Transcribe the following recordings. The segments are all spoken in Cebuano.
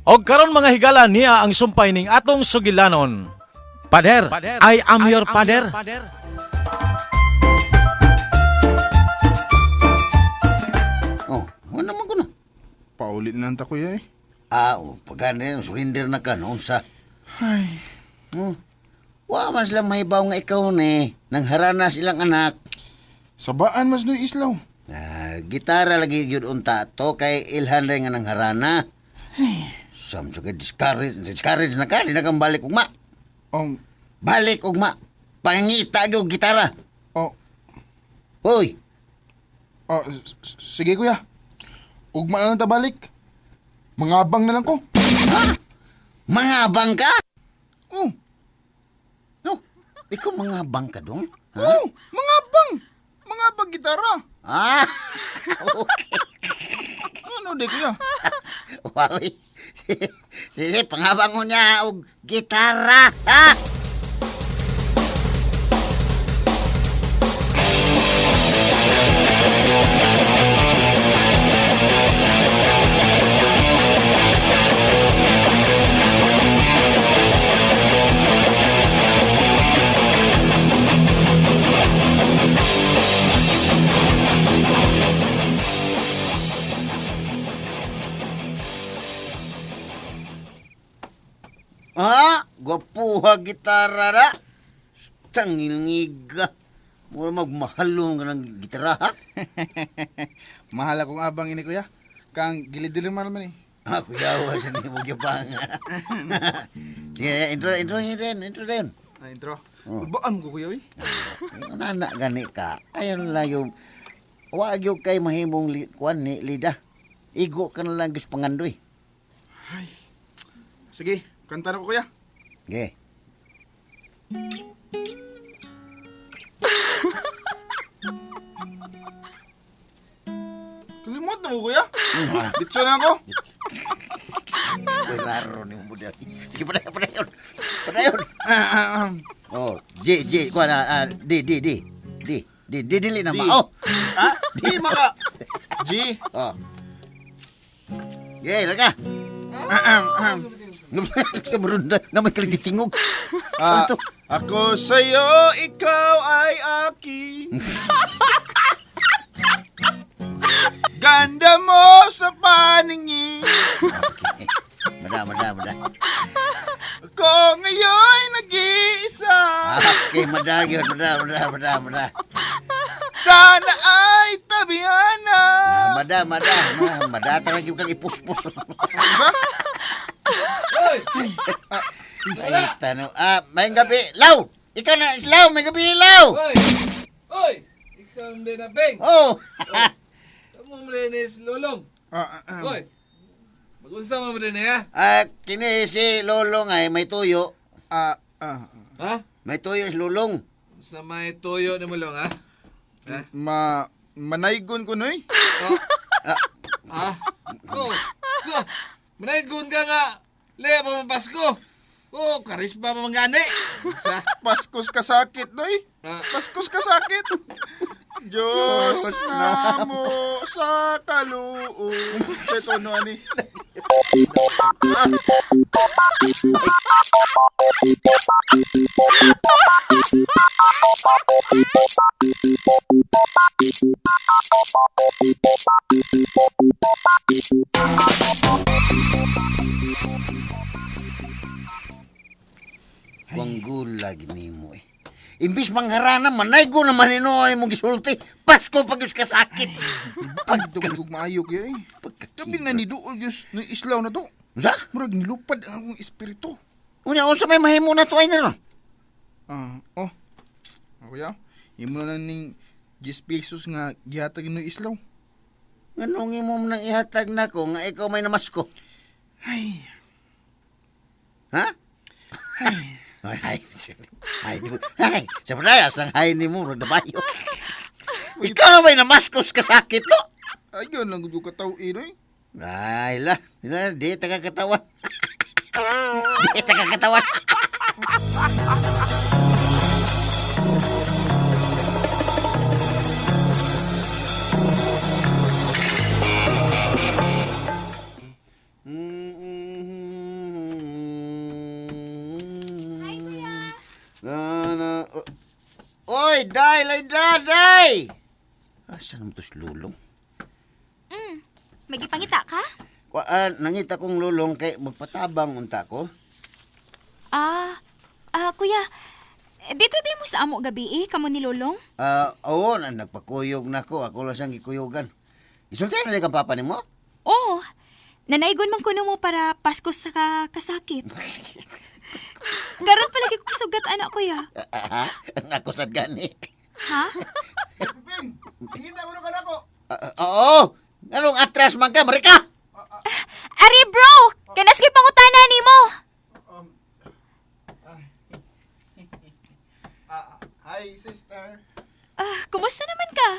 Og karon, mga higala, niya ang sumpay ning atong sugilanon. Pader, I am your pader. Oh, ano man ko na? Paulit na lang ta, kuya eh. Ah, oh, pagani, surrender na ka noon sa. Ay, Oh, wa man sila mahibaw nga ikaw ni. Nang harana silang anak. Sabaan mas noy islaw. Ah, gitara lagi gyud unta to kay ilhan rin nga nang harana. Sam so kay discourage, discourage na ka, di na kang balik ugma. Balik ugma. Pangita gyud gitara. Oh, Hoy, oh, sige kuya. Ugma na lang ta balik. Mangabang na lang ko. Mga bangka? Oh, No, ikaw mga bangka dong? Ha? oh, mangabang. Mangabang gitara. Ah, okay. Ano di kuya? Wow. Sige, panghabang ko niya og gitara. Ha? Ha? Gwapuha gitara ra. Tangilngiga. Mura magmahalong ka ng gitara, ha? Mahal akong abang ini kuya. Kang gilid-dili man naman eh. Ako yawa sa nimo gyapang. Sige, intro, intro din, intro din. Ah, intro. Oh. Baan ko kuya eh. Nana gani ka. Ayon lang yung wa gyud kay mahimong li, kuan ni lida. Igo ka na lang gyud sa pangandoy. Sige, kanta na ko kuya. Sige. Kalimot na ko kuya. Ditso na ako. Uy, raro ni mo dali. Sige, padayon, padayon. Padayon. Ah, ah, ah. Oh, J, J, kuan ah, ah, D, D, D. D, D, D, dili na D. mao. Ah, di maka. G. Oh. Yeah, laga. Ah, ah, ah. Sa marunda na may kalititingog. Ah, Sa to. ako sa'yo, ikaw ay akin. Ganda mo sa paningin. Okay. Mada, mada, mada. Ako ngayon'y nag-iisa. Okay, mada, gyud, mada, mada, mada, mada. Sana ay tabihan na. Ah, mada, mada, mada, mada talaga yung kang ipuspos. Ay, tanong. Ah, may gabi. Law! Ikaw na, Law! May gabi, Law! Oy! Oy! Ikaw hindi na, Beng! Oh! Tamo mo rin is Lolong. Ah, ah, ah. Oy! Mag-unsa mo rin eh, ha? Ah, kini si Lolong ay may tuyo. Ah, ah. Ha? May tuyo si Lolong. Sa may tuyo ni mo long, ha? Ha? Manaygon ko noy. Oh. Ha? Oh! So, manaygon ka nga! Lea pa Pasko! Oh, karisma pa manggani! Sa? Paskos kasakit noy. Ah. Paskos kasakit. Diyos na mo sa kaluob. Ito no ani. Wanggula gini mo eh. Imbis mangharana, manaygo naman ino ay mong gisulti. Pasko pag ka sakit. Pagdugdug maayo kayo eh. Gabi na ni Duol Diyos ng islaw na to. Unsa? Murag nilupad ang akong espiritu. Unya, unsa may mahimo na to ay na ron? Ah, oh. Ah, kuya, imo na lang ning 10 pesos nga gihatag ni islaw. Nganong imo man nang ihatag nako nga ikaw may namasko? Ay, Ha? Ay, ay, ay, ay, sa padayas ang hay ni mo, nabayo. Ikaw na may namaskos ka sakit to? ayun lang gud ko kataw eh. Ay la, la, di ta kakatawan. Di ta kakatawan. Oy, day, Laida, day! Asa naman to si Lulong? Magipangita ka? Kuan, nangita kong lulong kay magpatabang unta ko. Kuya, dito di mo sa amo gabi eh, kamo ni Lulong? Oo, na, nagpakuyog na ko. Ako lang siyang gikuyugan. Isulti na kang papa nimo? Oo, nanaigon man kuno mo para Pasko sa kasakit. Karon palagi ko kasugat, anak, kuya. Ha? Ako sad gani. Ha? Piping, hingin na mo ka nako. Oo! Anong atras man ka, Marika? Ari bro, kanas kay pangutana nimo. Hi, sister. Kumusta naman ka?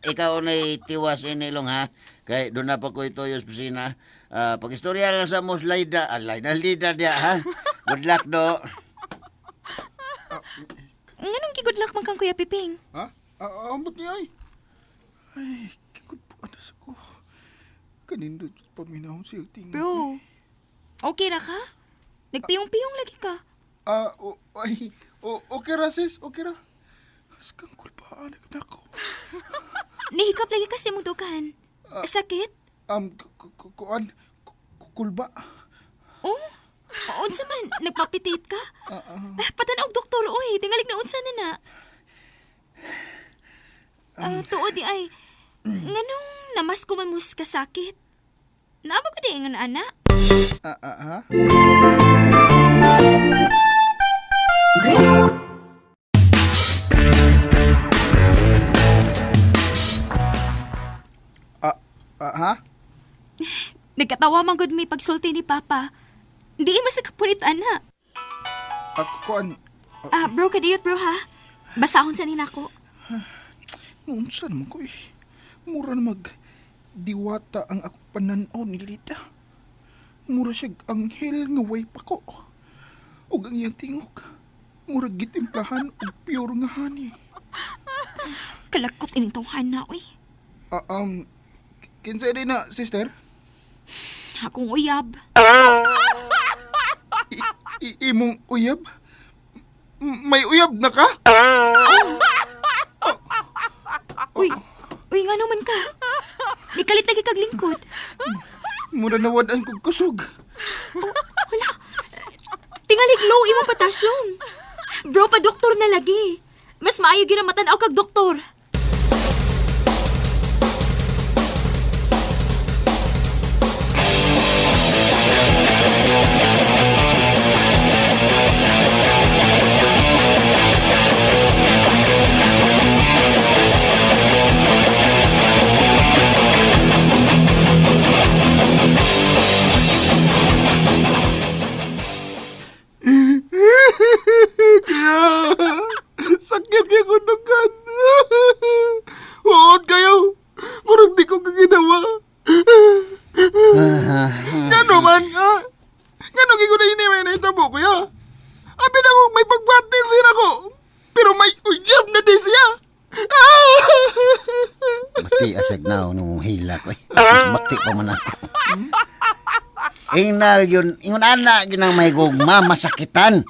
Ikaw na'y tiwas inilong ha. Kay doon na pa ko ito yung opisina. Pag-istorya lang sa mos Laida. Laida, Lida diya ha. Good luck do. Nganong gi-good luck man kang Kuya Piping? Ha? Ambot niya ay. Ay, kikod po anas ako. Kanindot paminahon siya tingog. Bro, okay ra ka? Nagpiyong-piyong lagi ka. Ay, okay ra sis, okay ra. Askang kulpaan nako. Nihikap lagi kasi mong dukan. Sakit? Kuan, kulba. Oh, unsa man, nagpapitit ka? Patanaw og doktor, oy, tingalig na unsa na na. Tuod di ay, nganong namasko man mo sa kasakit? Naaba ko di ingon, ana? Ha? Ha? Nagkatawa man gud mi pagsulti ni Papa. Di mo sa kapulit, ana. Kuan. Bro, kadiyot bro ha. Basahon sa nina ko. Unsa naman ko eh. Mura na mag diwata ang ako pananaw ni Lida. Mura siya anghel nga way pa ko. Ug ang iyang tingog. Mura gitimplahan og pure nga honey. Kalagkot ining tawhan na, oy. Kinsa din na, sister? Akong uyab. Imong uyab? May uyab na ka? Uy, uy, nga naman ka. Nikalit lagi kag lingkod. Mura nawad-an kog kusog. Oh, wala. Tingalig low imong potassium. Bro, pa doktor na lagi. Mas maayo gyud ang matan-aw kag doktor. Kaya, sakit kay kunugan. Huot kayo. Murag di ko kaginawa. Ngano man, ha? Ngano gi ko na ini may nahitabo, kuya? Abi na ko, may pagbati siya nako. Pero may uyab na di siya. Mati asag na nung hila ko. Mas bati pa man ako. Ingna yun, ingon ana ginang may gugma, masakitan.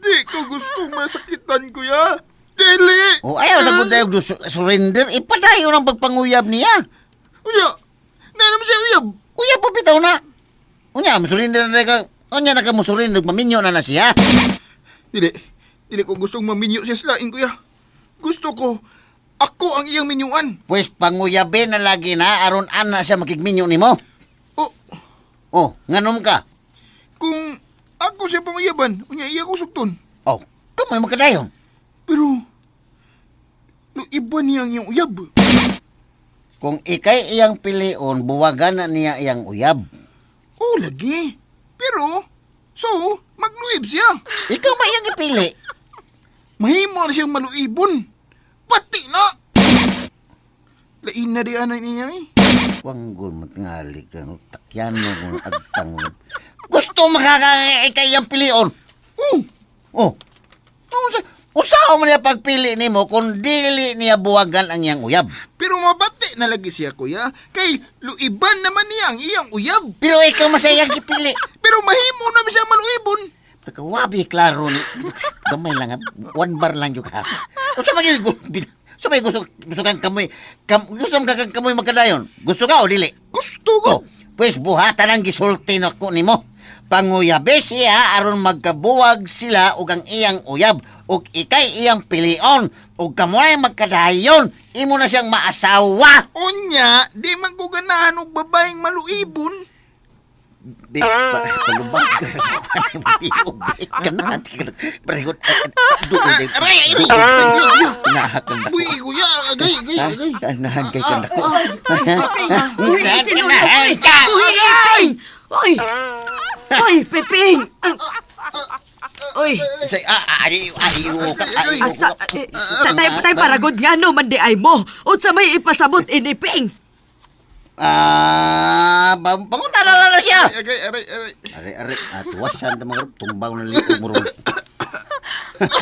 Di ko gusto masakitan, kuya. Dili. O ayaw sa gud dayog surrender, ipadayon ang pagpanguyab niya. Unya, na naman siya uyab. Uyab po bitaw na. Unya, musurrender na ka. Unya na ka musurrender, maminyo na na siya. Dili, dili ko gustong maminyo siya sa lain, kuya. Gusto ko, ako ang iyang minyuan. Pues panguyabin na lagi na, aron ana siya makigminyo nimo. O, Oh, nganom ka. kung ako siya panguyaban, unya iya ko sukton. Oh, kamoy makadayon. Pero, luiban niya ang iyang uyab. Kung ikay iyang pilion, buwagan na niya iyang uyab. Oh, lagi. Pero, so, magluib siya. Ikaw ba iyang ipili? Mahimo na siyang maluibon. Pati na! Lain na di anay niya eh. Wanggol matingali ka, no? Takyan mo kung agtang. Gusto makaka ikay iyang pilion. Oh, Oh. Unsa usaha man niya pagpili nimo kung dili niya buwagan ang iyang uyab. pero mabati na lagi siya, kuya. Kay luiban naman niya ang iyang uyab. Pero ikaw masayang gipili. Pero mahimo na siya maluibon. Wabi klaro ni. Gamay lang ha. One bar lang jud ka. Unsa man gyud sa may gusto gusto kang kamoy gusto man kang kamoy magkadayon. Gusto ka o dili? Gusto ko. Oh, pues buhatan ang gisulti nako nimo. Panguyabe siya aron magkabuwag sila ug ang iyang uyab ug ikay iyang pilion ug kamoy magkadayon imo na siyang maasawa. Unya, di man ko ganahan og babaeng maluibon. Di ba palubag ka na Barigot. Aray, aray, aray. Nahakan na ko. Uy, kuya, agay, agay, agay. Nahan kay ka nako. Uy, sinulog, Nahan uy. ka. Uy, Piping! Uy! Uy, Piping! Uy, Say, ay, ay, ay, asa, eh, tatay, tatay paragod nga no, man di ay mo. Unsa may ipasabot ini, Ping? Ah, pangunta na lang na siya. Agay, aray, aray. Are, are, tuwasan ta mga tumbaw na liog mo ron.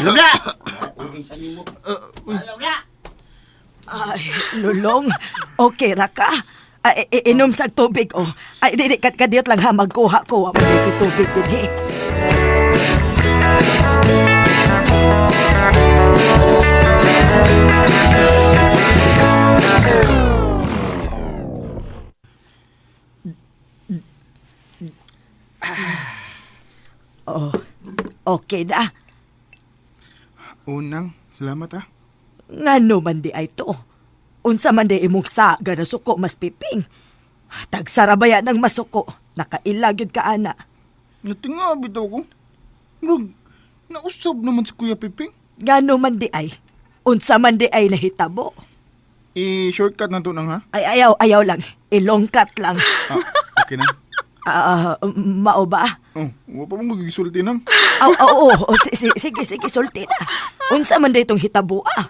Lula! Lula! Ay, lulong, okay ra ka. Ay, inom sa tubig, oh. Ay, di, di, kadiyot lang ha, magkuha ko. Wa man di tubig din, eh. Oh, okay na. Unang, salamat ah. Ngano man di ay to. Unsa man di imong saga na suko mas piping. Tagsarabaya ng masuko. Nakailag yun ka ana. Natinga bitaw ko. Murag, nausab naman si Kuya Piping. Ngano man di ay. Unsa man di ay nahitabo. I-shortcut na to nang ha? Ay ayaw, ayaw lang. Ilongkat lang. Ah, okay na. Ah, mao ba? Oh, wa pa mong gisulti nang. Aw, aw, oo. Oh, sige, sige, sulti na. Unsa man di itong hitabo ah.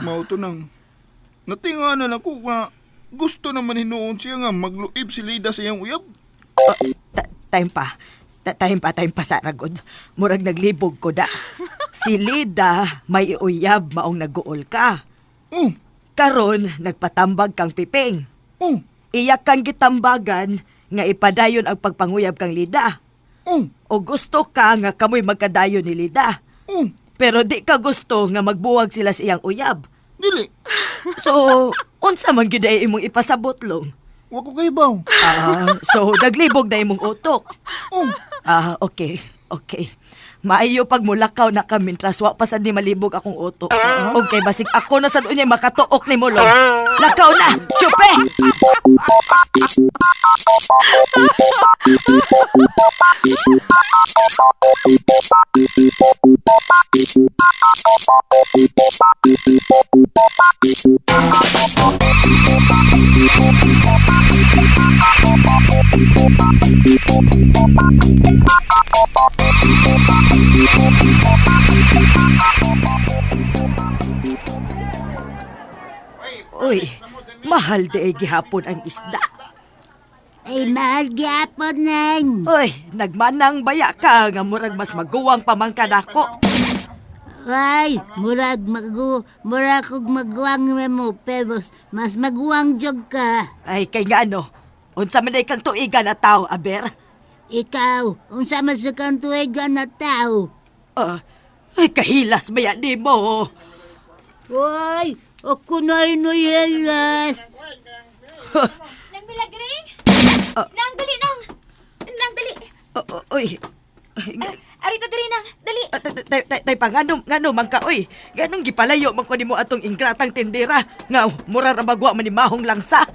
Mao to nang. Natinga na lang ko nga gusto naman hinuon siya nga magluib si Lida sa iyang uyab. Time pa. Time pa, time pa sa ragod. Murag naglibog ko da. Si Lida may uyab maong naguol ka. Oh, Karon nagpatambag kang piping. oh, Iyak kang gitambagan nga ipadayon ang pagpanguyab kang Lida. oh, O gusto ka nga kamoy magkadayon ni Lida. oh. Pero di ka gusto nga magbuwag sila sa iyang uyab. Dili, So, unsa man gyud ay imong ipasabot long? wa ko kahibaw. Ah, so naglibog na imong utok. Oh, Ah, okay. Okay. Maayo pag mulakaw na kami mintras wa pa sad ni malibog akong utok. Okay, basig ako na sad unyay makatuok ni Mulong. Lakaw na! Chupe! Uy, mahal di ay gihapon ang isda. Ay, mahal gyapon nang. Uy, nagmanang baya ka nga murag mas maguwang pamangka nako. Ay, murag magu, murag kog maguwang mo, pero mas maguwang jog ka. Ay, kay nga ano, unsa man ay kang tuigan na tao, aber? Ikaw, unsa man sa kang tuwigan na tao. Ah, ay, kahilas maya ni mo. Hoy, ako na inuyelas. Nang milagring? Nang, dali, nang! Nang, dali! Uy, Arita, dali, nang! Dali! Tay, tay, tay pa, ngano, ngano man ka, uy. Ganong gipalayo man ko nimo atong ingratang tindera. Nga, mura ra magwa man ni mahong langsa.